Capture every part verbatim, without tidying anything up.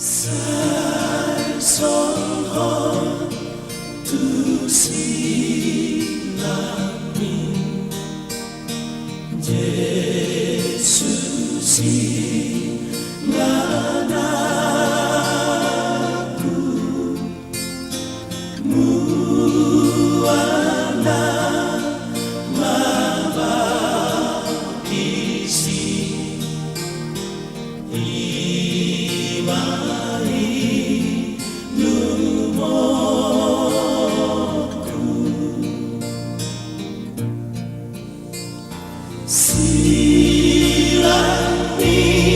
Sai songon tu silangmi, Jesus i ma nangku, mual na mambaptisi. I ma inumku. Silangmi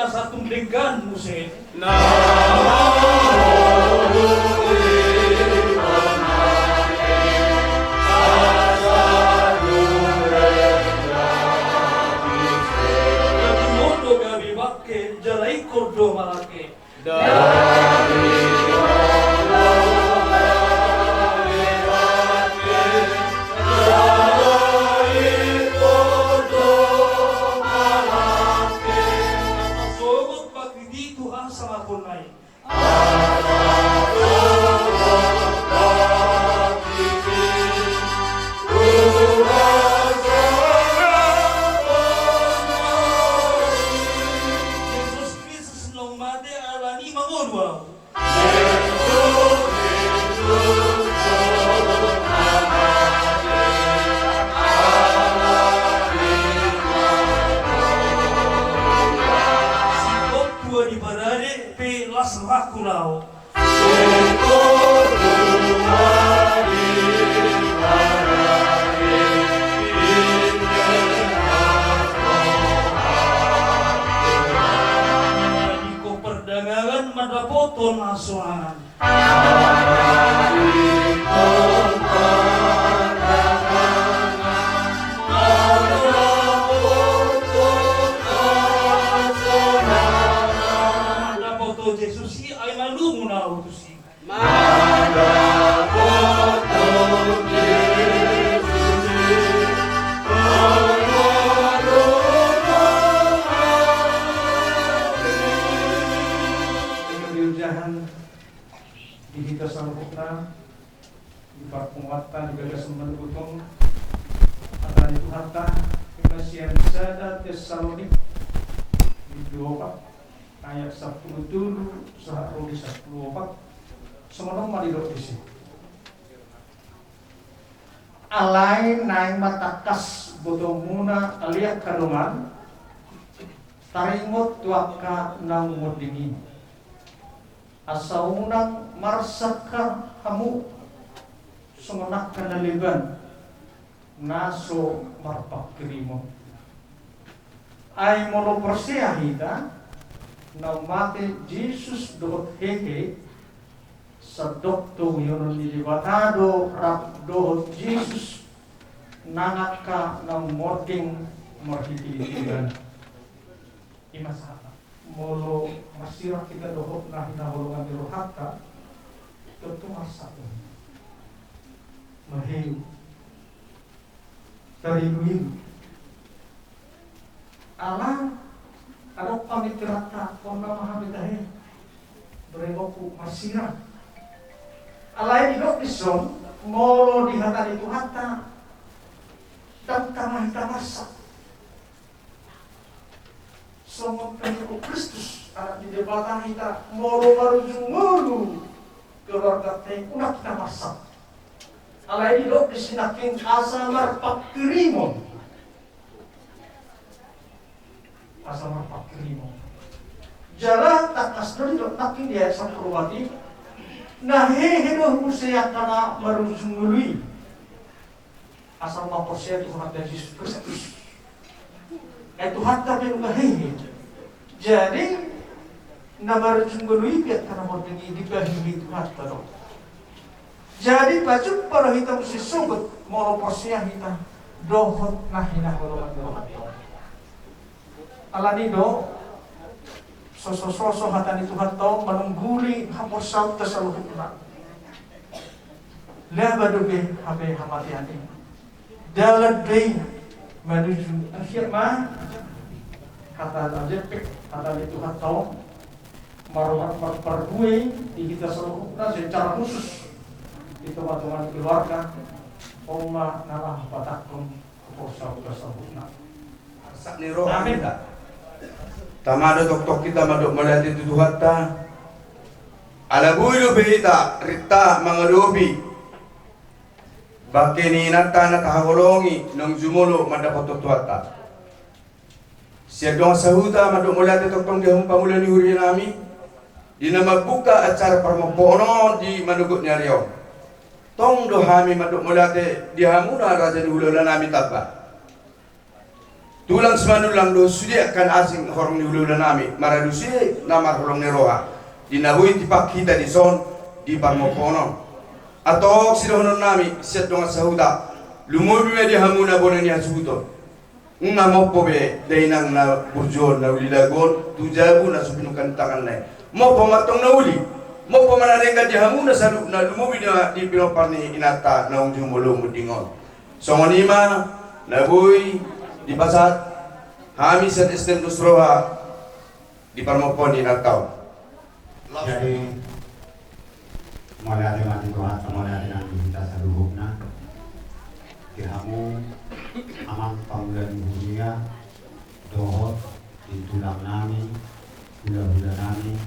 Asa tung denggan muse. Gabe bangke jala ingkon do malangke. Sogot bakti di Tuhan sama pun naik. Jesus Kristus naung mate alani mangolu au. Singkop tua di parade pe las rohangku laho. Di ko perdagangan mandapothon hasonangan. Mandapothon Jesus i ai malumuna au tusi. Di hita saluhutna, di parpunguanta di bagasan manungkun hata ni Tuhanta, ima sian sada Tesalonik, bindu opat, ayat sampulu tolu sahat ro di sampulu opat. Songon on ma didok disi. Alai naeng ma tangkas botoonmuna ale angka dongan, taringot tu angka naung monding i. Asa unang marsak hamu songon angka na leban na so marpangkirimon. Ai molo porsea hita, naung mate Jesus dohot hehe, sandok toguyonon ni Debata do rap dohot Jesus nang angka naung monding marhitehite ibana. Ima sahat. Molo marsirang hita dohot na hinaholongan ni rohanta, tontu marsak. Maheu. Tarigu-igu. Ala adong pamikiran ta, on nama hami tahe. Berengoku marsirang. Alai didok dison, molo di hata ni Tuhanta, ndang tama hita marsak. Songon pengikut Kristus, anak ni Debata hita, molo marujung ngolu keluarganta i, unang hita marsak. Alai didok disi nangkin asa marpangkirimon. Asa marpangkirimon. Jala tangkas do didok nangkin di ayat sampulu opat i, na hehe do muse angka na marujung ngolu i. Asa maporsea tu Tuhanta Jesus Kristus. Ai Tuhanta pe nunga hehe. Jadi, na marujung ngolu i pe angka na monding i, dipahehe Tuhanta do. Jadi, pajumpa do hita muse sogot, molo porsea hita dohot na hinaholongan ni rohanta. Alani do, sosososo hata ni Tuhanta on manungguli haporseaonta saluhutna. Laba dope hape hamatean i. Dalan be i manuju akhir ma hata na jempek, hata ni Tuhanta on. Mar-, mar-, parbue i di hita saluhutna secara khusus di tongatonga ni keluarga. On ma na laho patangkon. Amen. Tama do tongtong hita mandok mauliate tu Tuhanta. Ala boi dope hita rinta mangadopi bangke ni inanta na tahaholongi naung jumolo mandapothon Tuhanta. Sian dongan sahuta mandok mauliate tongtong di hamu pangula ni huria nami di na mambuka acara parmompoon on di manogot ni ari on. Tong do hami mandok mauliate di hamuna raja ni hulahula nami tamba. Tulang simanullang do sude angka na asing horong ni hulahula nami, maralusi na marholong ni roha di na boi tipak hita dison di parmomponon on. Antong sidohonon nami sian dongan sahuta, lumobi ma di hamuna bona ni hasuhuton. Nunga mompo be dainang na burju on, na uli lagu on tu jabu na so pinungka ni tanganna i. Mompo ma antong na uli, mompo ma na denggan di hamuna saluhutna, lumobi na di pinompar ni inanta naung jumolo munding on. Songon i ma na boi dipasahat hami sian S D M Dos Roha di parmomponon i na taon. Jadi, mauliate ma di Tuhanta, mauliate nang di hita saluhutna. Di hamu amang pangula ni huria, dohot di tulang nami, hulahula nami,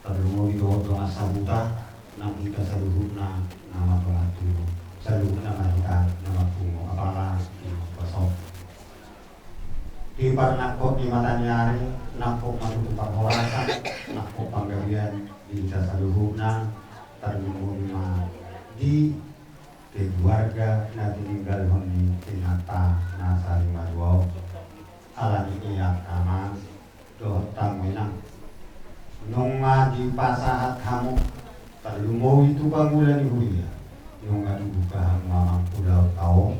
tarlumobi dohot dongan sahuta, nang hita saluhutna na marhaha tu, saluhutna ma hita na marpungu, apala di pasok. Di parnangkok ni mata ni ari, nangkok ma tutu parhorasan, nangkok panggabean di hita saluhutna, tarlumobi ma di keluarga na tininggalhon ni inanta na salima dua on. Alani i angka amang dohot hamu inang, nunga dipasahat hamu, tarlumobi tu pangula ni huria, nunga dibuka hamu amang ulaonta on,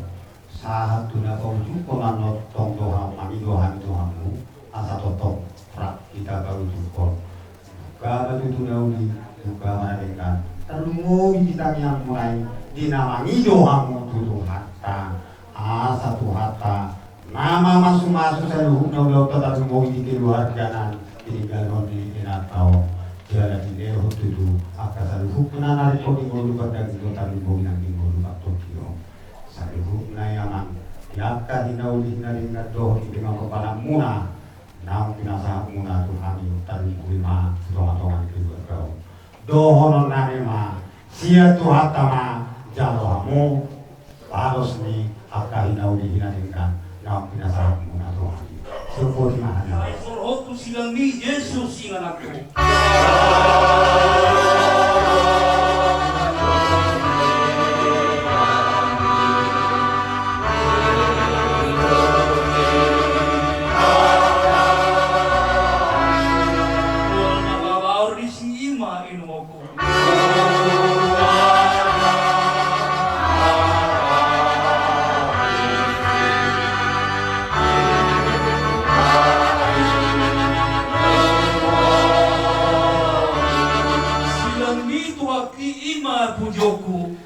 sahat tu na paujunghon on, antong do hamu, mangido hami tu hamu, asa tongtong rap hita paujunghon. Buka ma tutu na uli, buka ma na denggan. Tarlumobi di tangiangmuna i, di na mangido hamu tu Tuhanta, asa Tuhanta na mamasumasu saluhutna ulaonta, tarlumobi di keluarga na tininggalhon ni inanta on. Jala dilehon tutu angka saluhutna na ringkot di ngolu, pardaging do, tarlumobi nang di ngolu partondi on. Saluhutna i amang, di angka hinauli hinadenggan dohot di pinompar pananmuna naung pinasahatmuna tu hami, tarlumobi ma tu tongatonga ni keluarga on. Dohonon nami ma, sian Tuhanta ma jalo hamu balos ni angka hinauli hinadenggan naung pinasahatmuna tu hami. Sai boti ma hami. Sai sorhot tu silang ni Jesus ingananku. Bola na pabaor disi ima inumon. Silang ni Tuhangki ima pujongku.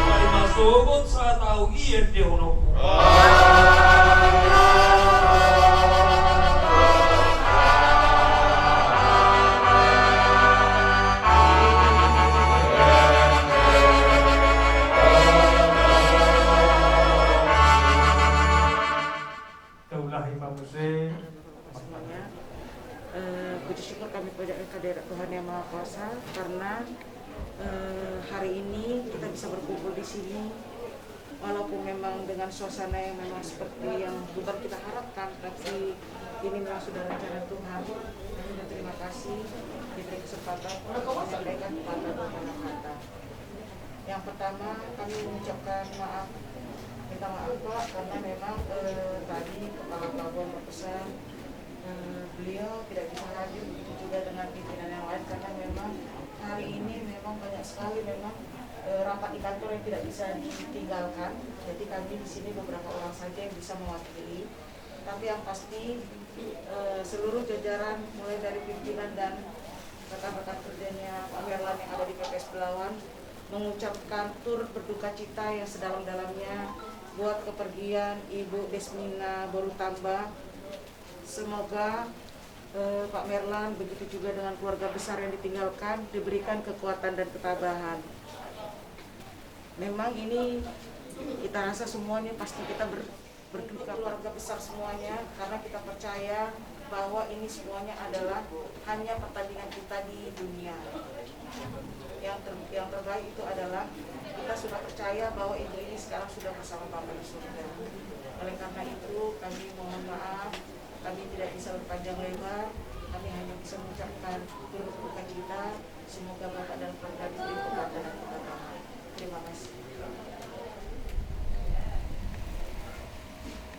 Ai ma sogot sahat ahu i endehononku. Taulahi ma muse. Semuanya. Eh, puji syukur kami panjatkan kehadirat Tuhan Yang Maha Kuasa karena, eh, hari ini kita bisa berkumpul di sini. Walaupun memang dengan suasana yang memang seperti yang bukan kita harapkan, tapi ini memang sudah rencana Tuhan. Kami berterima kasih diberi kesempatan untuk menyampaikan kepada Tuhan kata. Yang pertama, kami mengucapkan maaf, minta maaf, Pak, karena memang, eh, tadi Kepala Pelabuhan berpesan, eh, beliau tidak bisa hadir, begitu juga dengan pimpinan yang lain, karena memang hari ini memang banyak sekali memang, eh, rapat di kantor yang tidak bisa ditinggalkan. Jadi kami di sini beberapa orang saja yang bisa mewakili. Tapi yang pasti, eh, seluruh jajaran, mulai dari pimpinan dan rekan-rekan kerjanya Pak Merlan yang ada di P P S Belawan, mengucapkan turut berduka cita yang sedalam-dalamnya buat kepergian Ibu Desmina Borutamba. Semoga, eh, Pak Merlan, begitu juga dengan keluarga besar yang ditinggalkan, diberikan kekuatan dan ketabahan. Memang ini kita rasa semuanya pasti kita ber-, berduka, keluarga besar semuanya, karena kita percaya bahwa ini semuanya adalah hanya pertandingan kita di dunia. Yang ter-, yang terbaik itu adalah kita sudah percaya bahwa Ibu ini sekarang sudah bersama Bapa di surga. Oleh karena itu, kami mohon maaf Kami tidak bisa berpanjang lebar, kami hanya bisa mengucapkan turut berduka cita. Semoga Bapak dan keluarga diberi kekuatan dan keberkahan. Terima kasih.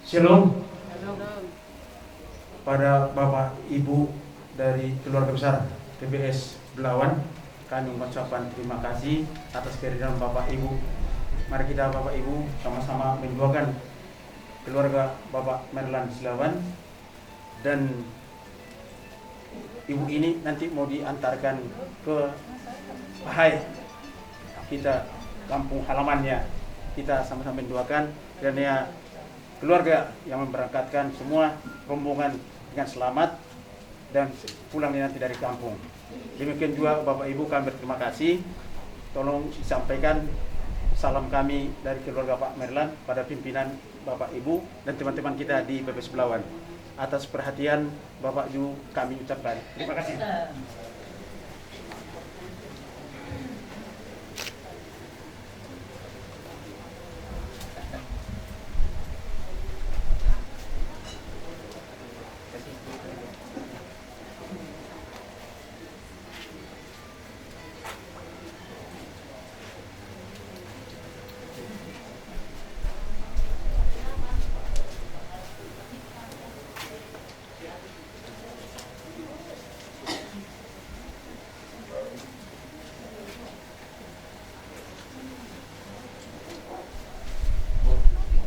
Shalom. Shalom. Pada Bapak Ibu dari keluarga besar T P S Belawan, kami mengucapkan terima kasih atas kehadiran Bapak Ibu. Mari kita, Bapak Ibu, sama-sama mendoakan keluarga Bapak Merlan Silaban, dan ibu ini nanti mau diantarkan ke Pahai, kita kampung halamannya. Kita sama-sama mendoakan kiranya keluarga yang memberangkatkan semua rombongan dengan selamat dan pulang nanti dari kampung. Demikian juga Bapak Ibu, kami berterima kasih. Tolong disampaikan salam kami dari keluarga Pak Merlan pada pimpinan Bapak Ibu dan teman-teman kita di P P S Belawan. Atas perhatian Bapak Ju kami ucapkan terima kasih.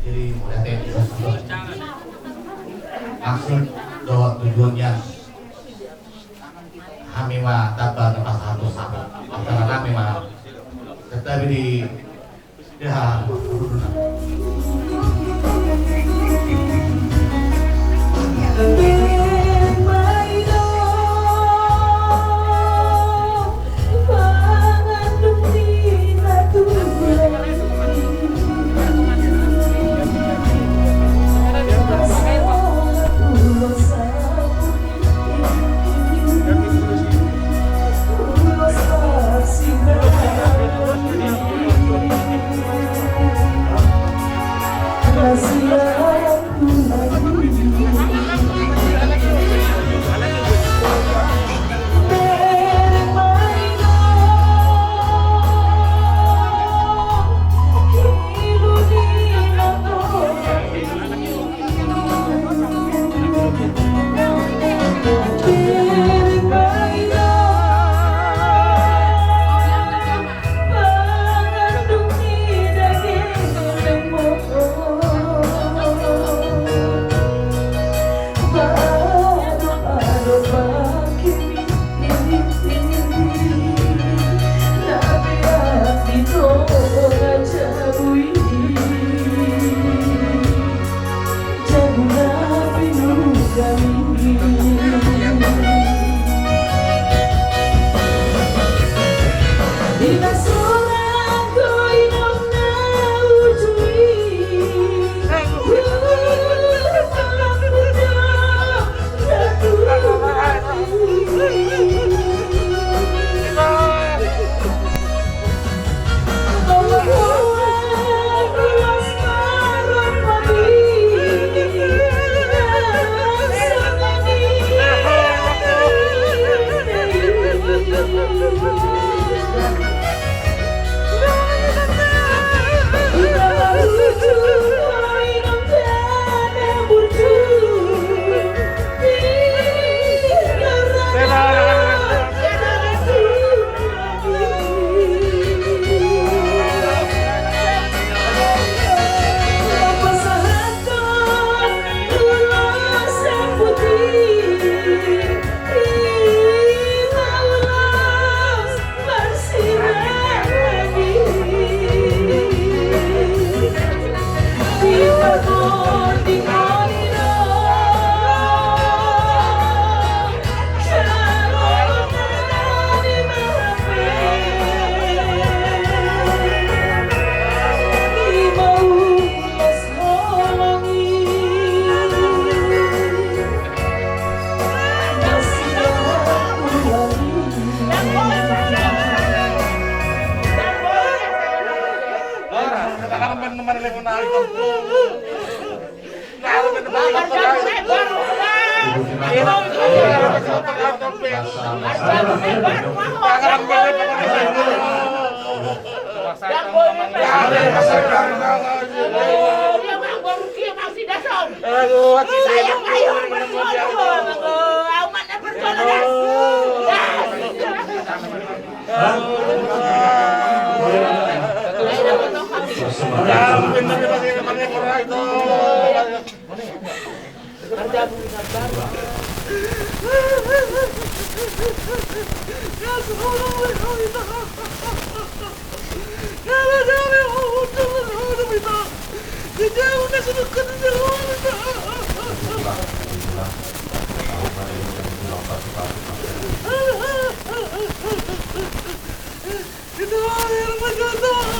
Jadi, mauliate di atas, maksud dohot tujuannya, hami ma tamba na pasahat tu sahat. Antara nami ma, tetapi di Ya.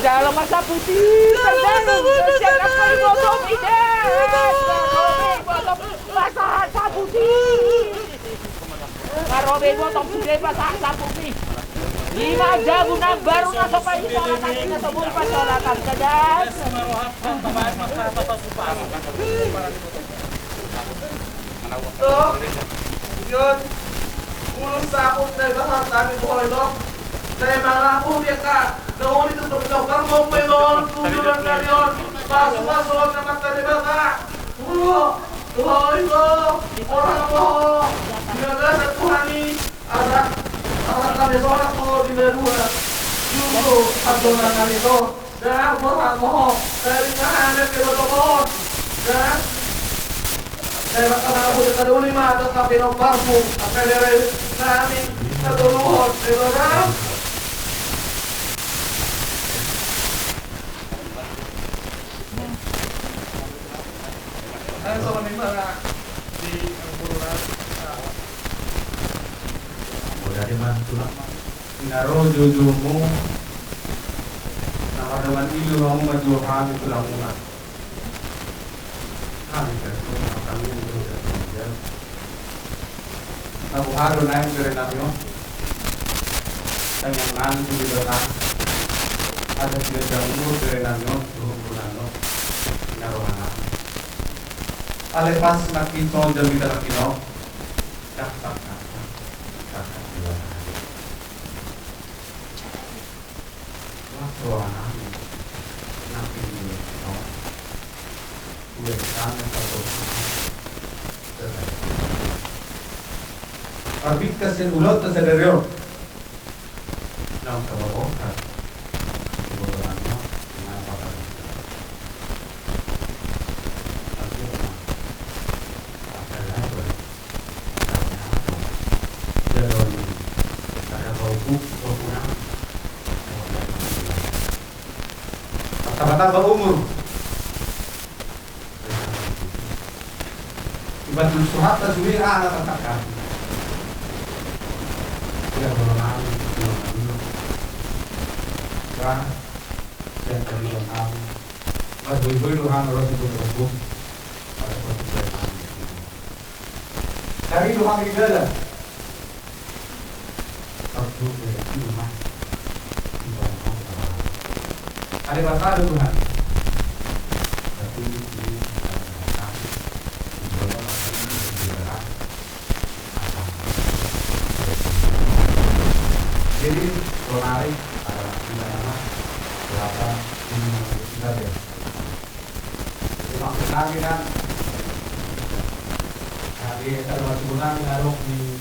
Jala marsaputi, terdalam, tersiap, terkait, botom, ide, terkait, botom, pasahat saputi. Marobe, botom, sude, pasahat saputi. Ima jabu na baru na sopa i, pasahat na sopa i, pasahat na sopa i. Tok, ion, ulos saput na ibahat hami bohoi do. Sai mangaku dia ka, na uli tu tong tong karbon pe on, tujuan dari on, pasu pasu on na mata Debata. Ulo, bohoi do, orang bohoi. Dia kata Tuhan i, ada, ada kami sholat bohoi di luar. Jumbo, ada orang kami do. Ndang, boha, boha, dari mana ke lo topot? Ndang. Dari mana kamu ke tadi uli mah, ada tapi no parfum, apa dari nami, satu luhut, itu ndang. Saya sama nih, Bang. Di Angkura. Udah deh, Bang, tulang. Na ro joujoumu, na mardalan ilu hamu manjou hami tulangmuna. Hami kan tu hami yang tu dan dia. Na boha do naeng bere nami on. Tangiang nami tu Debata. Asa dia jamu bere nami on, tu hubungan on. Na rohana. Ale pas nangkin songon jam di tengah kino. Dak, dak, dak, dak. Dak, dak, dak. Las rohanami, nangkin milo tong. Ue tame satu. Parbingkas sian ulaonta sadari on. Naung tabo bongkar. Di botolanna, nang patar. Langsung ma. Patar apa? Martamba-tamba umur. Ibatul suhata suwe ana tatangkap. Ya, kalau nami, kalau nami. Wah, yang tadi yang nami. Mas boy-boy lu hang rosi boy-boy. Pada waktu boy nami. Dari lu hang di dalam. Sabtu berarti rumah. Ibarat rumah. Ada batal Tuhan. Tapi ini, eh, kami, ibarat rumah, ibarat rumah. Jadi, kalau narik, ada di mana, berapa, ini, kita deh. Jadi, maksud kami kan, kami, kalau masih kurang, naruh di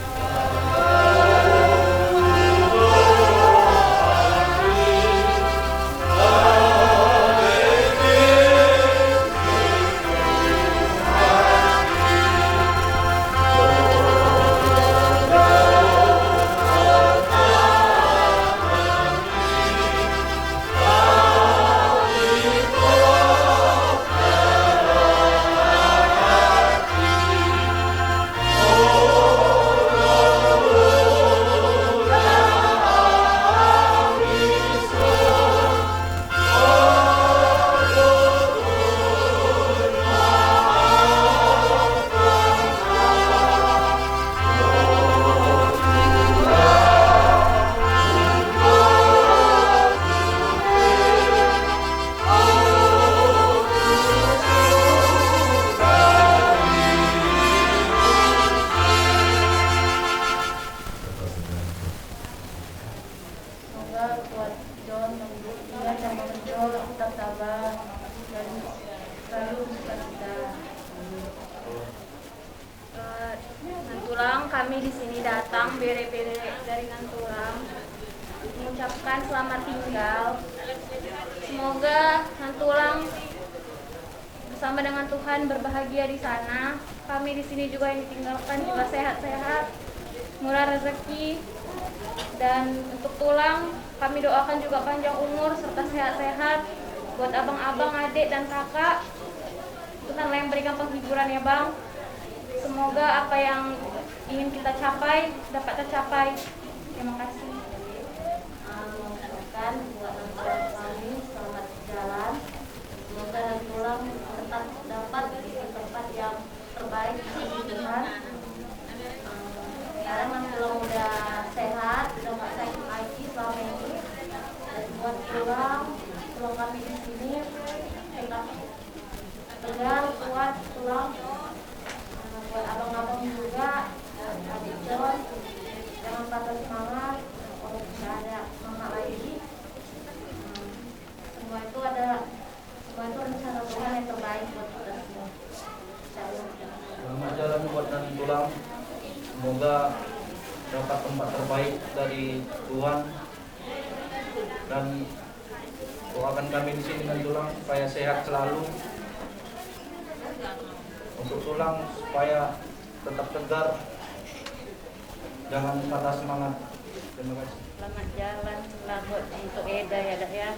tetap sabar, dan selalu bersukacita. Eh, Nantulang, kami di sini datang bere-bere dari Nantulang mengucapkan selamat tinggal. Semoga Nantulang bersama dengan Tuhan berbahagia di sana. Kami di sini juga yang ditinggalkan juga sehat-sehat, murah rezeki, dan untuk Tulang kami doakan juga panjang umur serta sehat-sehat. Buat abang-abang, adik, dan kakak, Tuhanlah yang berikan penghiburan ya, Bang. Semoga apa yang ingin kita capai dapat tercapai. Terima kasih. Mengucapkan buat Nantulang kami selamat jalan. Semoga Nantulang tetap dapat di tempat yang terbaik di sisi Tuhan. Sekarang Nantulang udah sehat, udah nggak sakit lagi selama ini. Dan buat Tulang, Tulang kami di sini tetap tegar, kuat, Tulang. Buat abang-abang juga, adik John, jangan patah semangat, walaupun nggak ada mama lagi. Semua itu ada, semua itu rencana Tuhan yang terbaik buat kita semua. Insya Allah. Selamat jalan buat Nantulang. Semoga dapat tempat terbaik dari Tuhan. Dan doakan kami di sini Nantulang supaya sehat selalu. Untuk Tulang supaya tetap tegar. Jangan patah semangat. Terima kasih. Selamat jalan, selamat untuk Eda ya, Dak ya.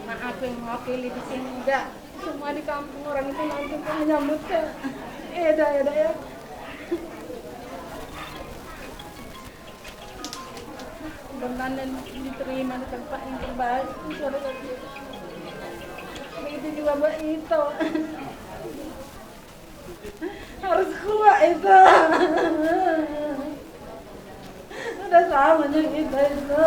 Maaf yang mewakili di sini, Dak. Semua di kampung orang itu nanti menyambut ke Eda ya, Dak ya. Mudah-mudahan diterima di tempat yang terbaik. Begitu juga buat Ito. Harus kuat Ito. Udah sama dengan kita Ito.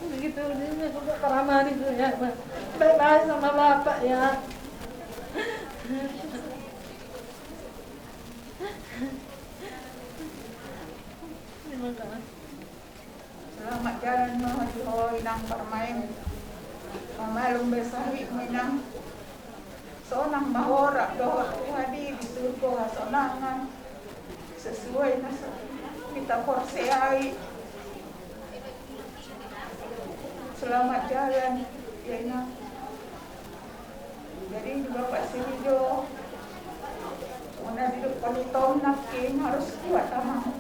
Begitu dia, aku gak pernah mandi tuh ya, Bang. Baik-baik sama bapak ya. Terima kasih. Selamat jalan ma di ho inang parumaen. Mamalum be sahitmu inang. Sonang ma ho rap dohot Tuhan i di surgo hasonangan. Sesuai na so hita porseai. Selamat jalan ya inang. Jadi di Bapak Sirijo, mana di depan itu nangkin harus kuat amang.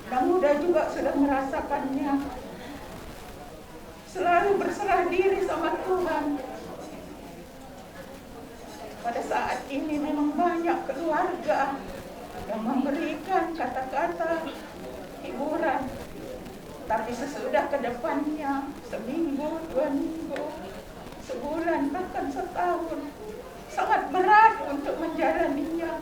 Dan udah juga sudah merasakannya. Selalu berserah diri sama Tuhan. Pada saat ini memang banyak keluarga yang memberikan kata-kata hiburan. Tapi sesudah ke depannya, seminggu, dua minggu, sebulan, bahkan setahun, sangat berat untuk menjalaninya.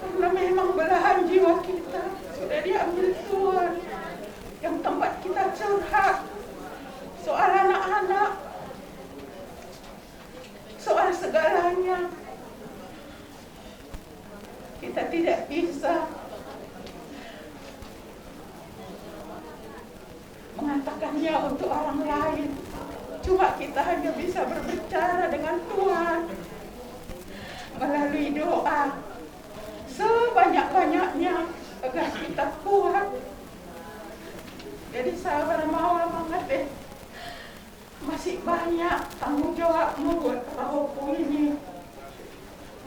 Karena memang belahan jiwa kita sudah diambil Tuhan. Yang tempat kita curhat soal anak-anak, soal segalanya. Kita tidak bisa mengatakannya untuk orang lain. Cuma kita hanya bisa berbicara dengan Tuhan melalui doa sebanyak-banyaknya agar kita kuat. Jadi sabar ma ho amang ate. Masih banyak tanggung jawabmu buat pahompu ini.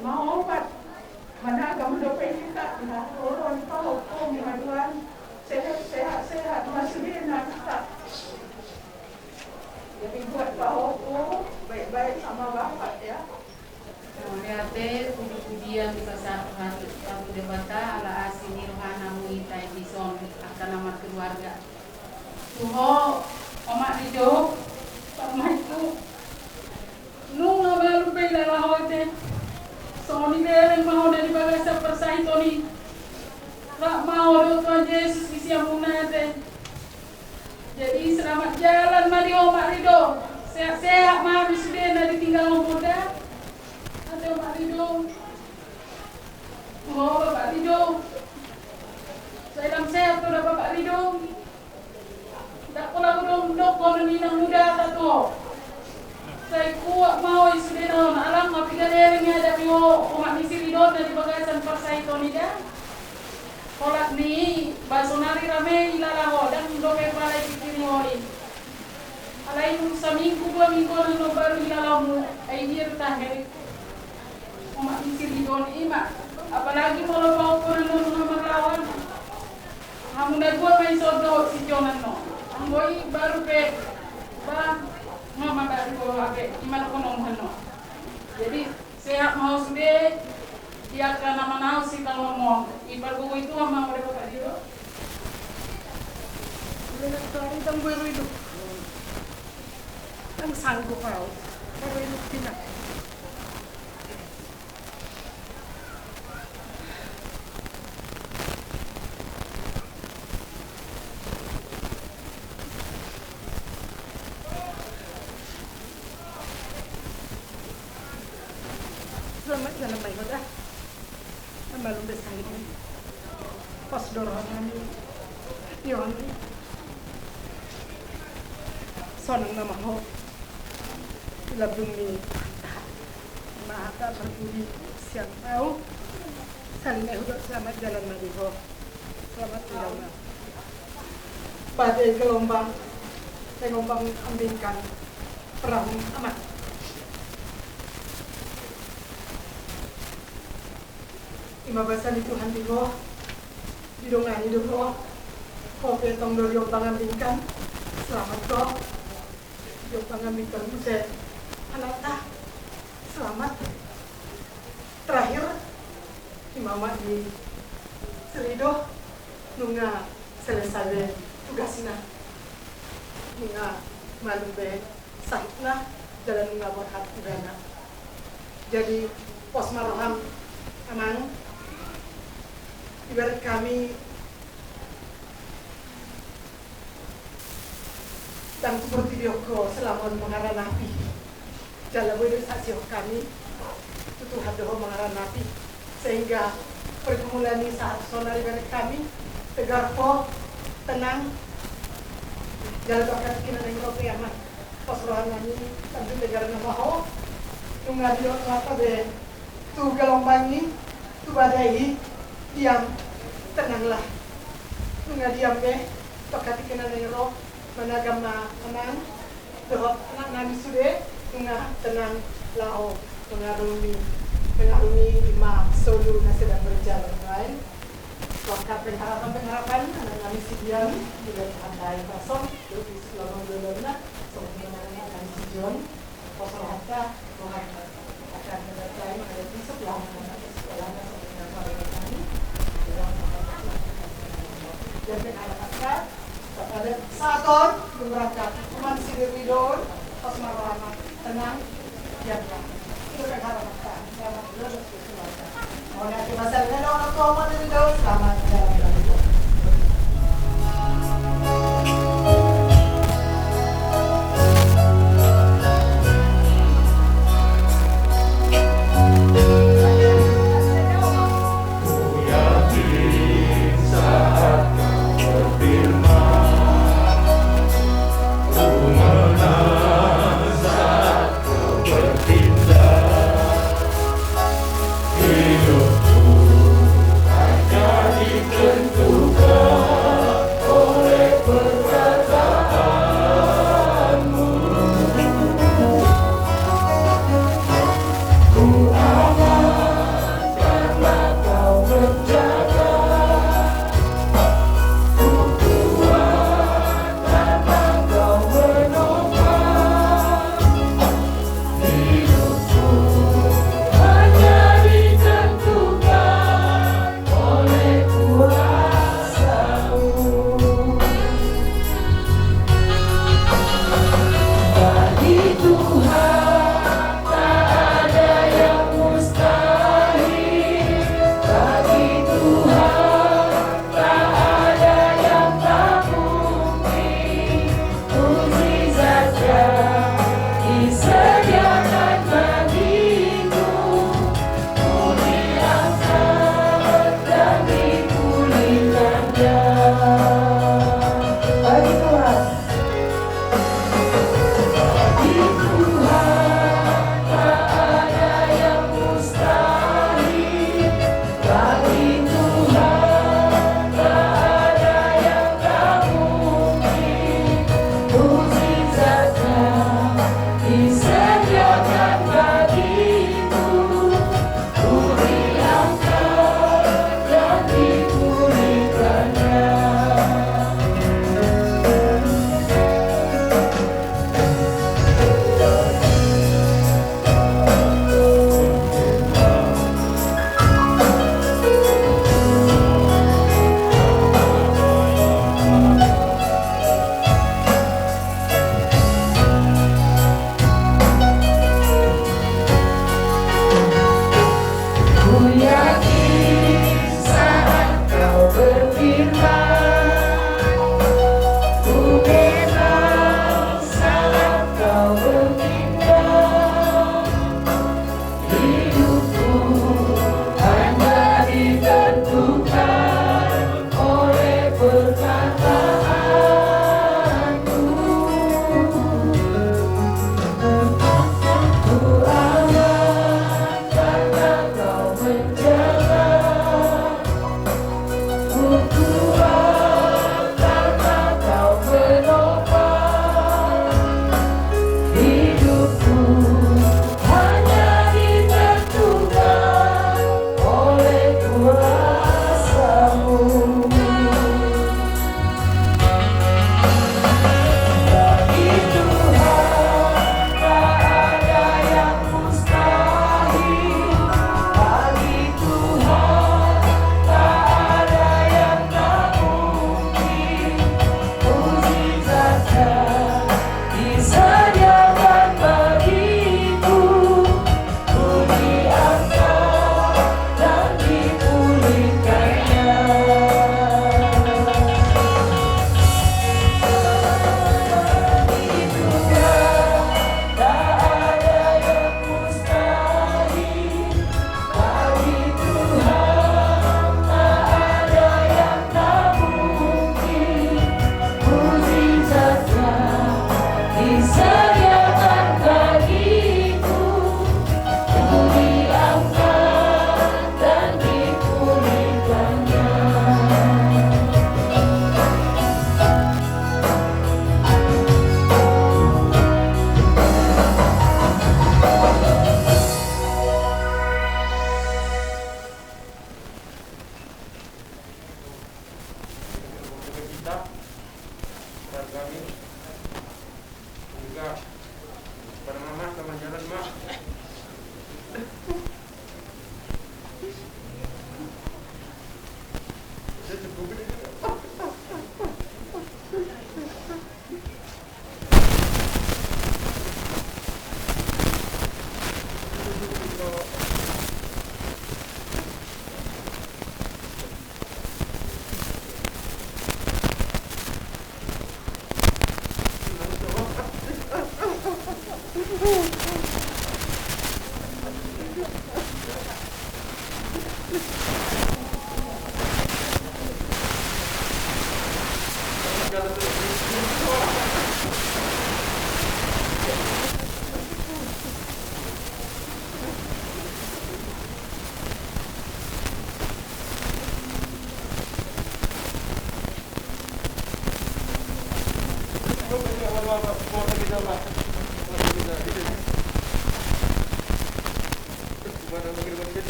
Maopat, managam dope hita, na turun pahompu ni haduan. Sehat, sehat, sehat ma sudena hita. Jadi buat pahompu, baik-baik sama bapak ya. Mauliate, puji-pujian dipasahat hami tu Debata ala asi ni rohana mangihut hita dison angka na markeluarga. Tu ho, Omak Rido, parumaenku, nunga malum be dilala ho ate. Songon i be leleng ma ho na di bagasan parsahiton i. Rap ma ho dohot Tuhan Jesus di siamun ate. Jadi selamat jalan ma di ho Omak Rido. Sehat-sehat ma hami sude na ditinggalhon ho da. Gabe ring adapi ho, omak ni si Ridho na di bagasan parsahiton i da. Holan ni, ba sonari rame ilala ho, ndang dope pala dipikiri ho i. Alai nunga saminggu dua minggu annon baru ilala ho, ai dia tahe. Omak ni si Ridho i ma. Apalagi molo paupur annon na marlawan. Hamu na dua ma i sodo si Jonan no. Anggo i baru pe, ba, nga ma baru ho hape, i ma dohonon annon. Jadi, sehat ma ho sude, di angka na manaon sitaonon. Ipargogoi Tuhan ma ho da Bapak Ridho. Udah na tuari tang gue ruido. Tang sanggup au. Baru ini pindah. Selamat jalan ma i ho da. Malum be sahit ni. Pos do roha nami. Ion ni. Sonang nama ho. Di lambung ni. Maha tak berbudi siang tahu. Saling ai hudok selamat jalan ma di ho. Selamat tinggal ma. Badai gelombang, gelombang ambingkan perahu aman. Ima basa ni Tuhan di ho, didongani do ho, ho pe tong do diombang ambingkan, selamat do, diombang ambingkan muse, anakta, selamat. Terakhir, ima omak ni si Ridho, nunga selesai be tugasna, nunga malum be sahitna, jala nunga borhat ibana. Jadi, pos ma roham, Amang, ibarat kami ndang tutu portibi ho selama on mangaranapi. Jala boi do saksihon hami, tutu ho do mangaranapi. Sehingga pergumulan ni sahat sonari ibarat kami, tegar ho, tenang. Jala tu angka tingki na naeng ro pe, Amang, pos roha nami, tentu tegar nama ho. Nunga didok Tuhanta be, tu gelombang i, tu badai i, diam, tenanglah. Nunga diam be, tu angka tingki na naeng ro, managam ma Amang dohot anak nami sude, nunga tenang laho mengarungi, mengarungi ima solu na sedang berjalan lain. Tu angka pengharapan-pengharapan anak nami si Dian, di dalam pandai pasong, di ofis lorong dolonna, songon i ma anak nami si John. Pos rohanta, Tuhan akan menyertai menghadapi sekolah, sekolah, sekolah. Jadi, harapanka, kepada saat on, berangkat, cuman si Ridho, pos ma rohana, tenang, diam. Itu kan harapanka, selamat dulu. Hidupku akan jadi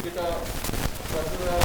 Kita